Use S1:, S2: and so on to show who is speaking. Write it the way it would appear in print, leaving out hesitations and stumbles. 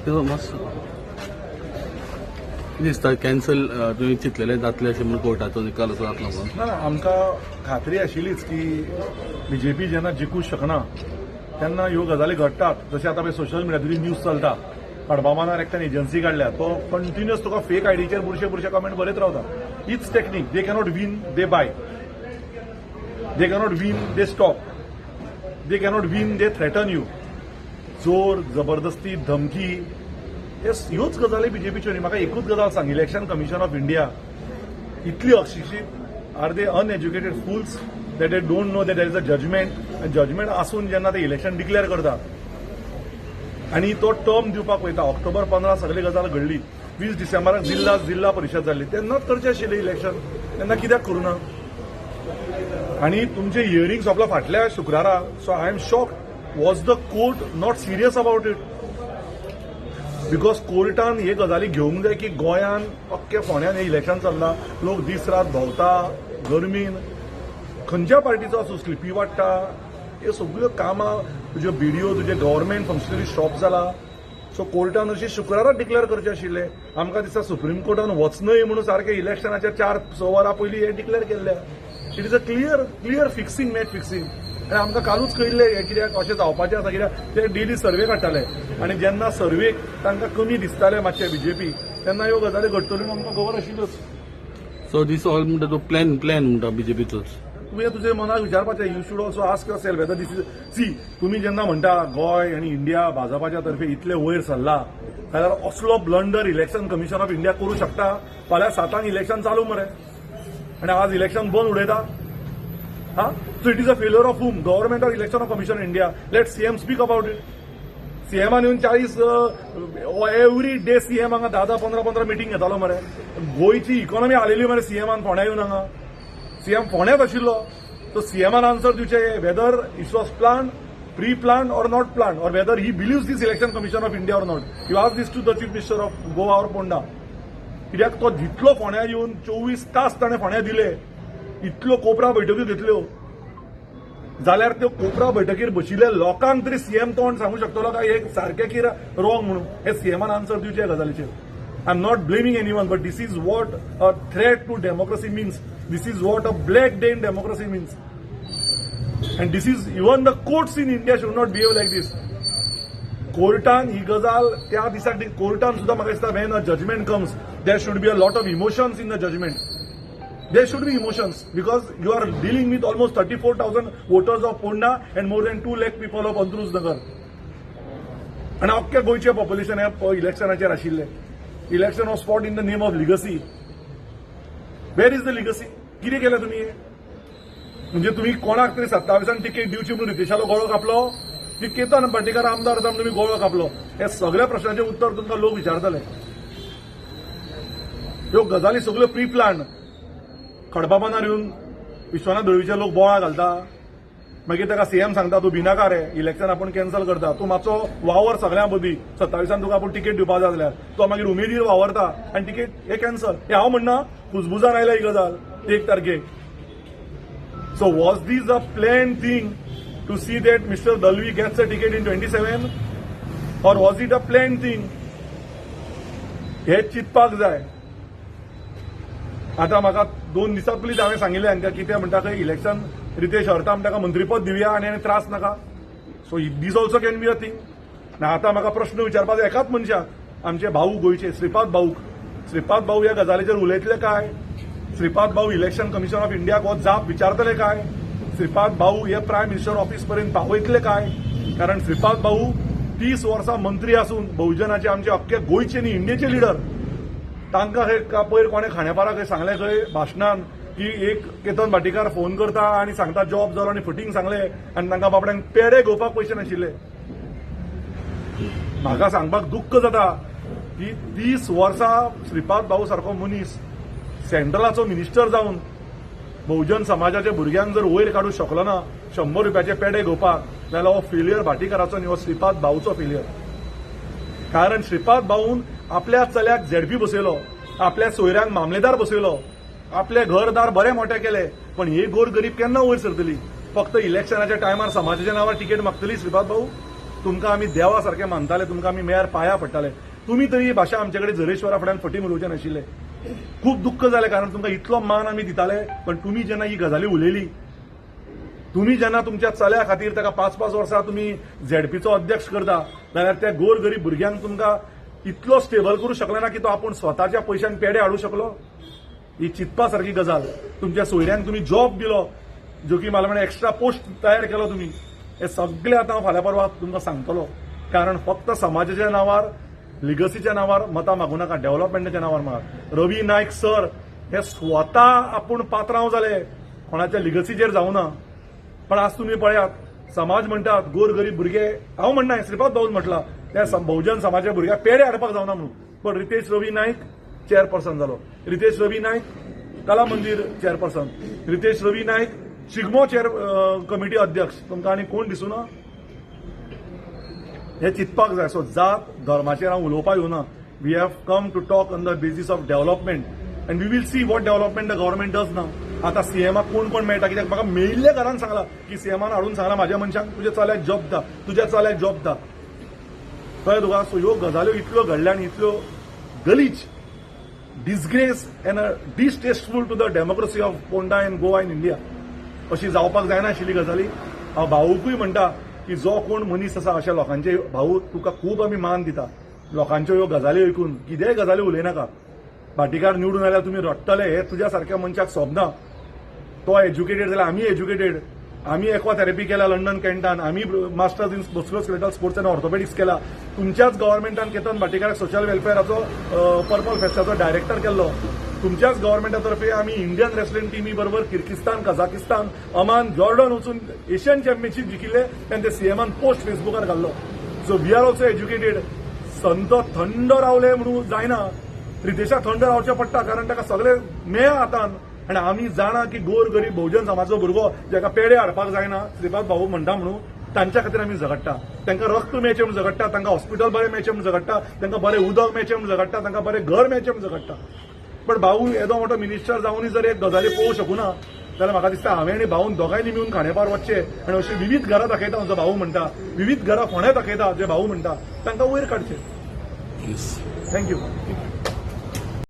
S1: त्यो मातसो कितें दिसता, कॅन्सल तुमी चिंतलेलें जातलें अशें म्हणून, कोर्टाचो निकाल असो जातलो म्हणून?
S2: ना, आमकां खात्री आशिल्लीच की बीजेपी जेन्ना जिखूंक शकना तेन्ना ह्यो गजाली घडटात. जशें आतां पळय, सोशल मिडियाचेर न्यूज चलता, खडपाबांदार एकट्यान एजन्सी काडल्या, तो कंटिन्युअस तुका फेक आयडीचेर बुरशे बुरशे कमेंट बरयत रावता. हीच technique. They cannot win, they bye. They cannot win, they stop. They cannot win, they threaten you. जोर जबरदस्ती, धमकी, हे ह्योच गजाली बीजेपीच्यो न्ही. म्हाका एकूच गजाल सांग, इलेक्शन कमिशन ऑफ इंडिया इतली अशिक्षीत? Are they uneducated fools that they don't know that there is a judgment? Judgment आसून जेन्ना ते इलेक्शन डिक्लेअर करता आनी तो टर्म दिवपाक वयता, ऑक्टोबर 15 सगळी गजाल घडली, 20 डिसेंबराक जिल्हा जिल्हा परिशद जाल्ली, तेन्नाच करचें आशिल्लें इलेक्शन. तेन्ना कित्याक करूं ना? आनी तुमचे हियरींग सोंपला फाटल्या शुक्रारा. So I am shocked. Was the court not serious about it? Because कोर्टान हे गजाली घेवंक जाय की गोंयान, अख्ख्या फोंड्यान हे इलेक्शन चल्लां, लोक दीस रात भोंवता गरमीन, खंयच्या पार्टीचो आसूं, स्लिपी वाडटा, हे सगळ्यो कामां तुज्यो बीडीओ, तुजे गव्हर्मेंट फंक्शनरी स्टॉप जाला. सो कोर्टान अशी शुक्रारा डिक्लेअर करचें आशिल्लें. आमकां दिसता सुप्रीम कोर्टान वचनय म्हणून सारकें इलेक्शनाच्या 4-6 वरां पयलीं हें डिक्लेअर केल्लें. It is a clear, clear fixing, match fixing. आनी आमकां कालूच कळिल्लें हें कित्याक अशें जावपाचें आसा, कित्याक ते डेली सर्वे काडटाले आनी जेन्ना सर्वेक तांकां कमी दिसताले मातशे बीजेपी, तेन्ना ह्यो गजाली घडटल्यो म्हणून आमकां खबर आशिल्ल्योच.
S1: सो दीस ऑल म्हणटा तो प्लॅन, प्लॅन म्हणटा बीजेपीचोच.
S2: तुवें तुजे मनाक विचारपाचें. You should also ask yourself whether this is, see, तुमी जेन्ना म्हणटा गोंय आनी इंडिया भाजपाच्या तर्फे इतले वयर सरला, जाल्यार असलो blunder election commission of India करूं शकता? फाल्यां 7 इलेक्शन चालू मरे आनी आज इलेक्शन बंद उडयता हा. So it is a failure of whom? Government or Election of Commission India? Let CM speak about it. सीएमान येवन 40, एवरी डे सीएम हांगा 10 10, 15 15 मिटींग घेतालो मरे. गोंयची इकॉनॉमी हालयली मरे सीएमान फोंड्या येवन. हांगा सीएम फोंड्यात आशिल्लो, तो सीएमान आन्सर दिवचे whether it was plan, pre plan or not plan, or whether he believes this Election Commission of India or not. You ask this to the Chief Minister of Goa or Ponda. कित्याक तो जितलो फोंड्या येवन 24 तास ताणें फोंड्या दिले, इतल्यो कोपरा बैठक्यो घेतल्यो, जाल्यार त्यो कोपरा बैठकीर बशिल्ल्या लोकांक तरी सीएम तोंड सांगू शकतलो काय हे सारकें की रॉंग म्हणून? हे सीएमान आन्सर दिवचे ह्या गजालीचेर. I am not blaming anyone, but this is what a threat to democracy means. This is what a black day in democracy means. And this is, even the courts in India should not behave like this. कोर्टान ही गजाल त्या दिसाक, कोर्टान सुद्दां म्हाका दिसता, when a judgment comes, there should be a lot of emotions in the judgment. There should be emotions because you are dealing with almost 34,000 voters of Ponda and more than 2 lakh people of Antruz Nagar. आणि अख्ख्या गोंयचें population ह्या इलेक्शनाचेर आशिल्लें. Election was fought in the name of legacy. Where is the legacy? कितें केलें तुमी? म्हणजे तुम्ही कोणाक तरी 27 तिकेट दिवची म्हणून रितेशालो गळो कापलो की केतन भाटीकार आमदार जाता म्हणून तुमी गळो कापलो? हे सगळ्या प्रश्नाचें उत्तर तुमकां लोक विचारतले. ह्यो गजाली सगळ्यो प्री प्लान. खडपाबांदार येवन विश्वनाथ दळवीचे लोक बोळा घालता, मागीर ताका सीएम सांगता, तूं भिनाका रे, इलेक्शन आपूण कॅन्सल करता, तूं मातसो वावर सगळ्यां मदीं, 27 तुका आपूण तिकेट दिवपा जाय जाल्यार. तो मागीर उमेदीर वावरता आनी तिकेट हे कॅन्सल. हे हांव म्हणना, कुजबुजान आयल्या ही गजाल 1 तारखेक. So was this a plan thing to see that Mister Dalvi gets a ticket in 27, or was it a plan thing? हे चिंतपाक जाय. आतां म्हाका 2 दिसां पयलींच हांवें सांगिल्लें हांकां, कितें म्हणटा खंय, इलेक्शन रितेश हरता म्हणटा, ताका मंत्रीपद दिवया आनी आनी त्रास नाका. So this also can be a thing. आनी आतां म्हाका प्रश्न विचारपाचो एकाच मनशाक, आमचे भाऊ, गोंयचे श्रीपाद भाऊक. श्रीपाद भाऊ ह्या गजालीचेर उलयतले काय? श्रीपाद भाऊ इलेक्शन कमिशन ऑफ इंडियाक हो जाप विचारतले काय? श्रीपाद भाऊ हे प्रायम मिनिस्टर ऑफिस पर्यंत पावयतले काय? कारण श्रीपाद भाऊ 30 वर्सां मंत्री आसून बहुजनाचे, आमचे अख्खे गोंयचे न्ही, इंडियेचे लिडर. तांकां खंय पयर कोणें खांडेपारा खंय सांगलें खंय भाशणान की एक केतन भाटीकार फोन करता आनी सांगता जॉब जालो आनी फटींग सांगलें आनी तांकां बाबड्यांक पेडे घेवपाक पयशे नाशिल्ले. म्हाका सांगपाक दुख्ख जाता की 30 वर्सां श्रीपाद भाऊ सारको मनीस सेंट्रलाचो मिनिस्टर जावन बहुजन समाजाच्या भुरग्यांक जर वयर काडूंक शकलो ना 100 रुपयाचे पेडे घेवपाक, जाल्यार हो फेलियर भाटीकाराचो न्ही, हो श्रीपाद भाऊचो फेलियर. कारण श्रीपाद भाऊन आपल्या चल्याक झेडपी बसयलो, आपल्या सोयऱ्यांक मामलेदार बसयलो, आपले घरदार बरे मोठे केले, पण हे गोर गरीब केन्ना वयर सरतली? फक्त इलेक्शनाच्या टायमार समाजाच्या नावार तिकेट मागतली श्रीपाद भाऊ? तुमकां आमी देवा सारके मानताले, तुमकां आमी मेळ्यार पांया पडटाले. तुमी तरी ही भाशा आमचे कडेन झरेश्वरा फुड्यान फटींग उलोवचे नाशिल्ले. खूब दुख्ख जालें, कारण तुमकां इतलो मान आमी दिताले, पण तुमी जेन्ना ही गजाली उलयली, तुमी जेन्ना तुमच्या चल्या खातीर ताका 5-5 वर्सां तुमी झेडपीचो अध्यक्ष करता, जाल्यार त्या गोर गरीब भुरग्यांक तुमकां इतलो स्टेबल करूं शकले ना की तो आपूण स्वताच्या पयशान पेडे हाडूं शकलो. ही चिंतपा सारकी गजाल. तुमच्या सोयऱ्यांक तुमी जॉब दिलो, जो की मला म्हणे एक्स्ट्रा पोस्ट तयार केलो तुमी. हे सगळे आतां हांव फाल्यां परवा तुमकां सांगतलो, कारण फक्त समाजाच्या नांवार, लिगसीच्या नांवार मतां मागूं नाका, डेव्हलपमेंटाच्या नांवार मागा. रवी नायक सर हे स्वता आपूण पात्रांव जाले, कोणाच्या लिगसीचेर जावना. पण आज तुमी पळयात, समाज म्हणटात गोर गरीब भुरगे, हांव म्हणना, श्रीपाद भाऊन म्हटलां त्या बहुजन समाजाच्या भुरग्याक पेडे हाडपाक जावना म्हणून, पण रितेश रवी नायक चेअरपर्सन जालो, Ritesh Ravi Naik Kala Mandir chairperson, Ritesh Ravi Naik Shigmo chair committee अध्यक्ष. तुमकां आनी कोण दिसुना? हे चिंतपाक जाय. सो जात धर्माचेर हांव उलोवपाक येवना. We have come to talk on the basis of development and we will see what development the government does now. आतां सीएमाक कोण कोण मेळटा, कित्याक म्हाका मेळिल्ल्या घरान सांगलां की सीएमान हाडून सांगलां म्हाज्या मनशांक, तुज्या चल्याक जॉब दा, तुज्या चल्याक जॉब दा. कळ्ळें तुका? सो ह्यो गजाल्यो इतल्यो घडल्या आनी इतल्यो गलीच, disgrace and a distasteful to the democracy of Ponda and Goa in India. अशी जावपाक जायना आशिल्ली गजाली. हांव भाऊकूय म्हणटा की जो कोण मनीस आसा अशा लोकांचे, भाऊ तुका खूब आमी मान दिता, लोकांच्यो ह्यो गजाली आयकून कितेंय गजाली उलयनाका. भाटीकार निवडून आयल्यार तुमी रडटले, हे तुज्या सारक्या मनशाक सोबना. तो एज्युकेटेड जाल्यार आमी एज्युकेटेड, आमी एक्वा थेरपी केल्या लंडन कॅन्टान, आमी masters in musculoskeletal sports and orthopaedics केला. तुमच्याच गव्हर्मेंटान केतन भाटीकाराक सोशल वेलफेअराचो पर्पल फेस्टाचो डायरेक्टर केल्लो. तुमच्याच गव्हर्मेंटा तर्फे आमी इंडियन रेसलिंग टिमी बरोबर किर्गिस्तान, कझाकिस्तान, अमान, जॉर्डन वचून एशियन चॅम्पियनशीप जिखिल्ले आनी ते सीएमान पोस्ट फेसबुकार घाल्लो. So we are also educated. संत थंड रावले म्हणून जायना, रितेशाक थंड रावचें पडटा, कारण ताका सगळे मेळ्ळा हातान. आनी आमी जाणा की गोर गरीब बहुजन समाजाचो भुरगो जाका पेडे हाडपाक जायना, श्रीपाद भाऊ म्हणटा म्हणून, तांच्या खातीर आमी झगडटा. तांकां रक्त मेळचें म्हणून झगडटा, तांकां हॉस्पिटल बरें मेळचें म्हणून झगडटा, तांकां बरें उदक मेळचें म्हणून झगडटा, तांकां बरें घर मेळचें म्हणून झगडटा. पण भाऊ येदो मोठो मिनिस्टर जावनूय जर एक गजाली पळोवंक शकूना जाल्यार म्हाका दिसता हांवें आनी भाऊन दोगांयनी मेळून खांडेपार वचचें आनी अशी विवीध घरां दाखयता जो भाऊ म्हणटा, विवीध घरां फोंड्या दाखयता जे भाऊ म्हणटा, तांकां वयर काडचे. Thank you.